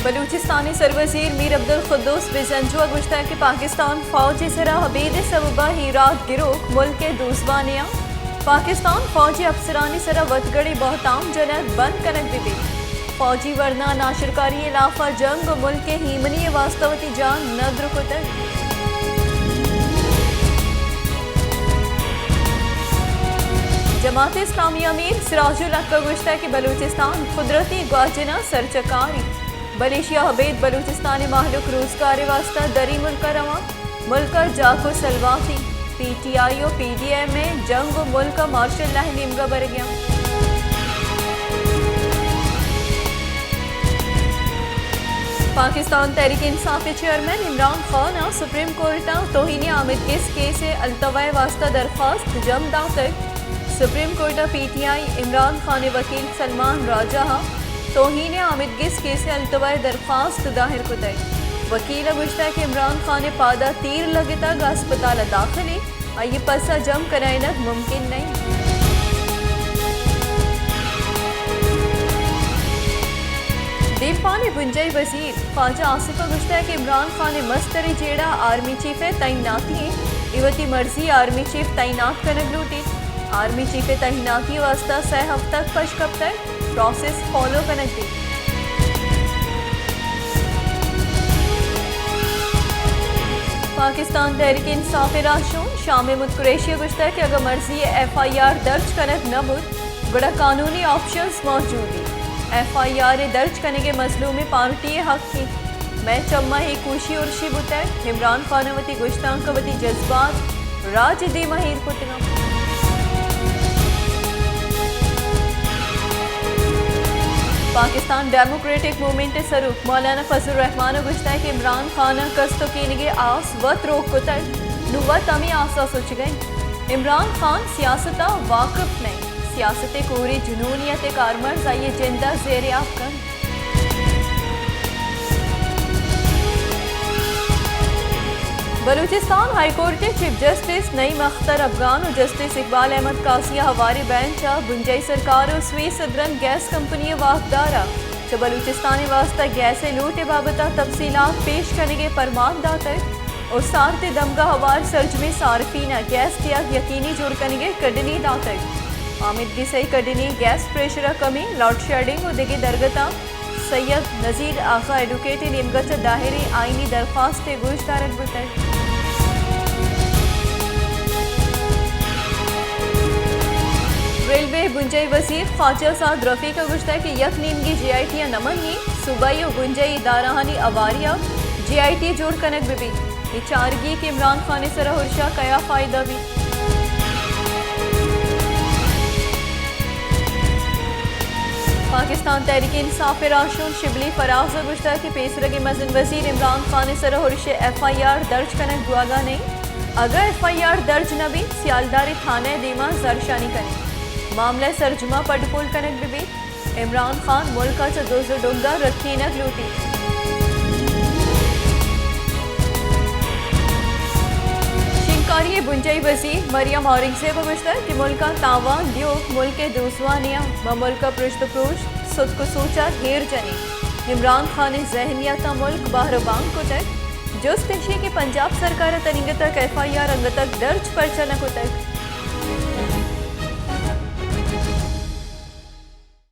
بلوچستان ءِ سروزیر میر عبدالقدوس بزنجو ءَ گوشتگ کہ پاکستان فوج ءِ سرا ابید ءِ سبب ءَ ایراد گروک ملک ءِ دوزوانے آں۔ پاکستان فوج ءِ افسرانی سرا وتگڑی بہتام جنگ بند کنگ بہ بیت۔ فوجی ورنا ناشرکاری ءِ لاف ءَ جنگ ءُ ملک ءِ ایمنی ءِ واستہ وتی جان ندر کتگ۔ جماعت اسلامی ءِ امیر سراج الحق ءَ گوشتگ کہ بلوچستان قدرتی گواچن ءِ سرچکاری، بلے ایشی ءَ ابید بلوچستان ءِ مہلوک روزگار ءِ واستہ دری ملک ءَ رواں، ملک ءَ جاک ءُ سلوات ایں۔ پی ٹی آئی ءُ پی ڈی ایم ءِ جنگ ءُ ملک ءَ مارشل لا ءِ نیمگ ءَ برگ ءَ اَنت۔ پاکستان تحریک انصاف ءِ چیئرمین عمران خان ءَ سپریم کورٹ ءَ توہین آمیدگس کیس ءِ التوا ءِ واستہ درخواست جم داتگ۔ سپریم کورٹ ءَ پی ٹی آئی عمران خان ءِ وکیل سلمان راجہ ءَ توہین آمیدگس کیس ءِ التوا ءِ درخواست داہر کتگ۔ وکیل ءَ گوشتگ کہ عمران خان ءِ پاد ءَ تیر لگتگ، ہسپتال ءَ داخل ایں، آئی ءِ پس ءَ جم کنائینگ ممکن نہ اِنت۔ دیمپان ءِ بنجاہی وزیر خواجہ آصف ءَ گوشتگ کہ عمران خان ءِ مستریں جیڑہ آرمی چیف ءِ تعیناتی اِنت، اے وتی مرضی آرمی چیف تعینات کنگ لوٹیت۔ آرمی چیف ءِ تعیناتی ءِ واستہ سئے ہفتگ پش کپتگ، پراسس فالو کنگ بیت۔ پاکستان تحریک انصاف ءِ راہشون شاہ محمود قریشی ءَ گوشتگ کہ اگاں مرضی ءِ ایف آئی آر درج کنگ نہ بوت، گڑا قانونی آپشنز موجود اِنت۔ ایف آئی آر ءِ درج کنگ ءِ مظلومیں پارٹی ءِ حق اِنت۔ مئے چماں اے کوشی ارشی بوتگ، عمران خان ءَ وتی گشتانک ءَ وتی جذبات راج ءِ دیما ایر کتگ اَنت۔ پاکستان ڈیموکریٹک موومنٹ ءِ سروک مولانا فضل الرحمان ءَ گوشتگ کہ عمران خان ءَ کست ءُ کینگ ءِ آس وت روک کتگ، نوں وت ہمے آس ءَ سچگ ءَ اِنت۔ عمران خان سیاست ءَ واقف نہ اِنت۔ سیاست ءِ کوریں جنونیت ءِ کارمرز آئی ءِ جند ءَ زیر آپ کنت۔ بلوچستان ہائی کورٹ ءِ چیف جسٹس نعیم اختر افغان ءُ جسٹس اقبال احمد قاضی ءِ ہواریں بینچ ءَ بنجاہی سرکار ءُ سویس سدرن گیس کمپنی ءِ واکدار ءَ چہ بلوچستان ءِ واستہ گیس ءِ لوٹ ءِ بابت ءَ تفصیلات پیش کنگ ءِ پرمان داتگ ءُ سارت ءِ دمگ ءَ ہوار سرجمیں صارفین ءَ گیس دیگ یقینی جوڑ کنگ ءِ کڈنی داتگ۔ آمیدگس ءِ کڈنی گیس پریشر ءِ کمی، لوڈ شیڈنگ ءُ دگہ درگتاں سید نذیر آغا ایڈوکیٹ ءِ نیمگ ءَ چہ داہریں آئینی درخواست ءِ گوش دارگ بوتگ۔ ریلوے ءِ بنجاہی وزیر خواجہ سعد رفیق ءَ گوشتگ کہ یک نیمگی جے آئی ٹی ءَ نہ منی، صوبائی ءُ بنجاہی ادارہانی ہواری ءَ جے آئی ٹی جوڑ کنگ بہ بیت۔ اے چارگی کہ عمران خان ءِ سرا ارش ءَ کیا فائدہ بیت؟ پاکستان تحریک انصاف ءِ راہشون شبلی فراز ءَ گوشتگ کہ پیسرگیں مزن وزیر عمران خان ءِ سرا ارش ءِ ایف آئی آر درج کنگ بوہگا نہ اِنت۔ اگاں ایف آئی آر درج نہ بیت، سیالدار ءِ تھانہ ءِ دیما زھرشانی کنیں۔ معاملہ ءِ سرجما پڈ پول کنگ بہ بیت۔ عمران خان ملک ءَ چہ دز ءُ ڈنگ ءَ رکینگ لوٹیت۔ شنگکاری ءِ بنجاہی وزیر مریم اورنگزیب ءَ گوشتگ کہ ملک ءَ تاوان دیوک ملک ءِ دوزوانے آں، ما ملک ءَ پرشت ءُ پروشت، ستک ءُ سوچ ءَ ایر جنیں۔ عمران خان ءِ ذہنیت ءَ ملک بہر ءُ بانگ کتگ۔ جست ایشی کہ پنجاب سرکار ءَ تنیگتک ایف آئی آر انگتک درج پرچا نہ کتگ؟